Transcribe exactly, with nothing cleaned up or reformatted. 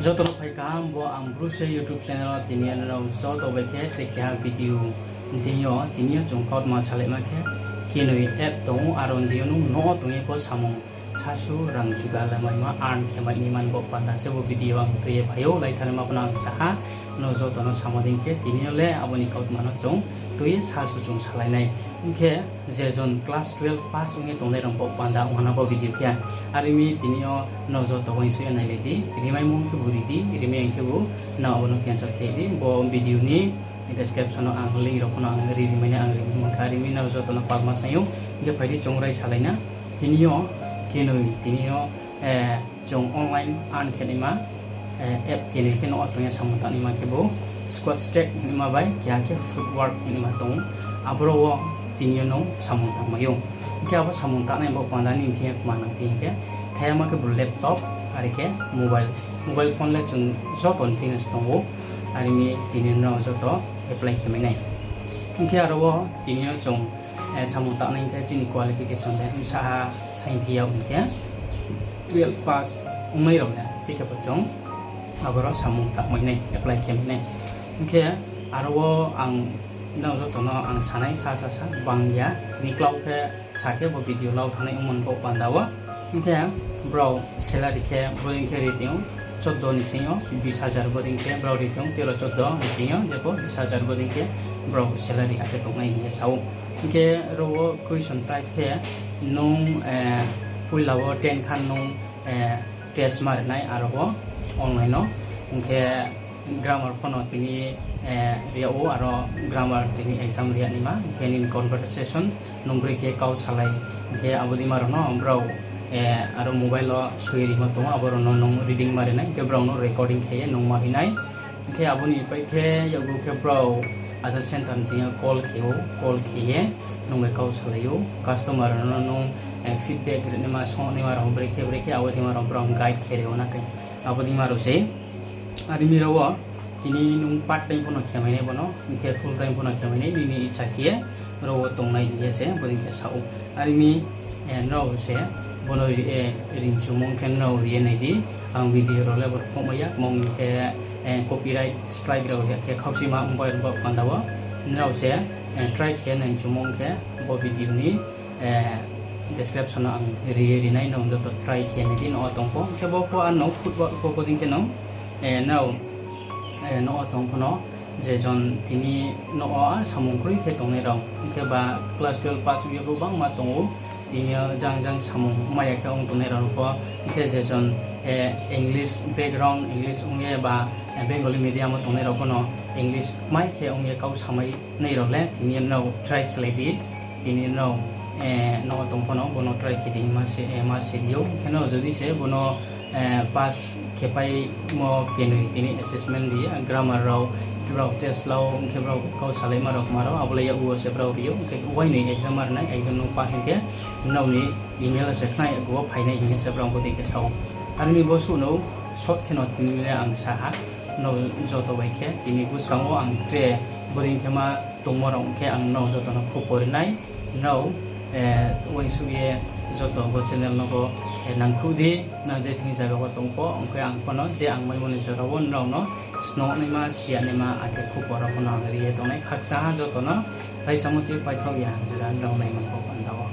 Joto no phai kaham, bo ang Bru se YouTube channel wo tini yo nrao joto bai khe tre keha video. Tini yo, tini yo chung kautma salaima khe, kenoi app tong ou, aro ni deing yo nung no tong ye pho samung sasu rang juga lamaima earn khe mai ni man bo panda se bo video ang tui ye phai ou, lai thanngma pho no ang sa ha, nrao joto no samo dei khe tini yo le abo ni kautma no chung tui ye sasu chung salai nai. Hing khe je jon class twelve pass ong ye tongnai rao bo panda ong ha na bo video khe. Are mi tini yo nrao joto uaingsouh ye nailai di, rimaimo ong khebu ri di, rimai ya ong khebu nrao abo no cancel khe di. Bo video ni description wo ang link rao pho no ang ri rimai nai, ang rimai mangkha. Are mi nrao joto no palma saing ou, hing khe phai di chung rai salai na. Tini yo kenoi, tini yo chung online earn khe naima app kenoi khe no o tong ye samung tangnaima khebu Squad Stack hingnaima bai keha khe Footwork hingnaima tong ou. Aboro wo tini yo nung samung tangmai ou. Hing khe abo samung tangnai bo panda ni thing ye kma nang phi hing khe, thaiha ma khebu laptop, are khe mobile, mobile phone le chung joto ni thing yo se tong ou. Are mi tini nrao joto apply khe mai nai. Hing khe aro wo tini yo chung samung tangnai hing khe chini qualification le bsa ha saing phi ya hing khe twelve pass ongnai rao le chikhe pho chung aboro samung tangmai nai, apply khe mai nai. Hing khe aro wo ang nrao joto no ang sanai sa sa sa bang ya, tini klau khe sa khe bo video lau thanngnai ongmo ni bo panda wo. Hing khe brao salary khe bodei khe ri tong ou, choddo ni sing yo bis hajar bodei khe brao ri tong ou, tero choddo ni sing yo jepho bis hajar bodei khe brao salary akhe tongnai hing ye sa ou. Hing khe aro wo question type khe nung poila wo ten khan nung test ma ri nai aro wo online no. Hing khe grammar pho no tini ri yag ou, aro grammar tini exam ri yag naima, hing khe nini conversation nung broi khe kau salai, hing khe abo deima rao no brao aro mobile wo soi rimo tong ou, abo rao no nung reading ma ri nai, hing khe brao no recording khe ye nung ma hoih nai. Hing khe abo ni pai khe yakgu khe brao aja center ni sing yo call khe ou, call khe ye nung bai kau salai ou, customer rao no nung feedback rinaima, songnaima rao brekhe brekhe abo deima rao brao guide khe ri ou na khe. Abo deima rao se. Are mi aro wo tini nung part time pho no khe mai nai bo no, hing khe full time pho no khe mai nai, nini icha khe aro wo tongnai hing ye se bodei khe sa ou. Are mi nrao se bo no ri, ri mchumo ong khe nrao ri ye nai di. Ang video rao le bo rao phnuhmai ya, kmang khe copyright strike rao ya khe khaukchima ongbai rao bo panda wo. Nrao se try khe nai mchumo ong khe bo video ni description wo ang ri ye ri nai, nung joto try khe nai di, no o tong pho. Hing khe bo pho ano football pho bodei khe no, nrao no o tong pho no, je jon tini no o samung kroi khe tongnai rao, hing khe ba class twelve pass ong ye bo bangma tong ou, tini yo jang jang samung mai ya khe ong tongnai rao pho, hing khe je jon English background, English ong ye ba Bengali medium wo tongnai rao pho no English mai khe ong ye kau samai nai rao le tini nrao try khe lai di. Tini nrao no o tong pho no bo no try khe di, ma se ri ou. Hing khe no jodi se bo no pass khe paimo kenoi tini assessment ri ye, grammar rao, brao test lau, hing khe brao kau salaima rao kma rao, abo le yakgu wo se brao ri ou. Hing khe uainoi exam ma ri nai, exam nung pass hing khe nrao ni email se khnai yakgu wo phai nai hing ye se brao bodei khe sa ou. Are mi bo suh no short khe no tini le ang sa ha, nrao joto bai khe tini buskang wo ang tre bodei khe ma tongmo rao ong khe ang nrao joto no khupor ri nai. Nrao uaingsouh ye joto bo channel no bo nangkhruh di, nang je thing zaga wo tong pho, ong khe ang pho no je ang maimo ni jora wo nrao no snohnaima, siyanaima, akhe khupor rao pho no ang ri ye tongnai. Khakchang ha joto no, raisamo chi paithaoh ya jora nrao naimang pho panda wo.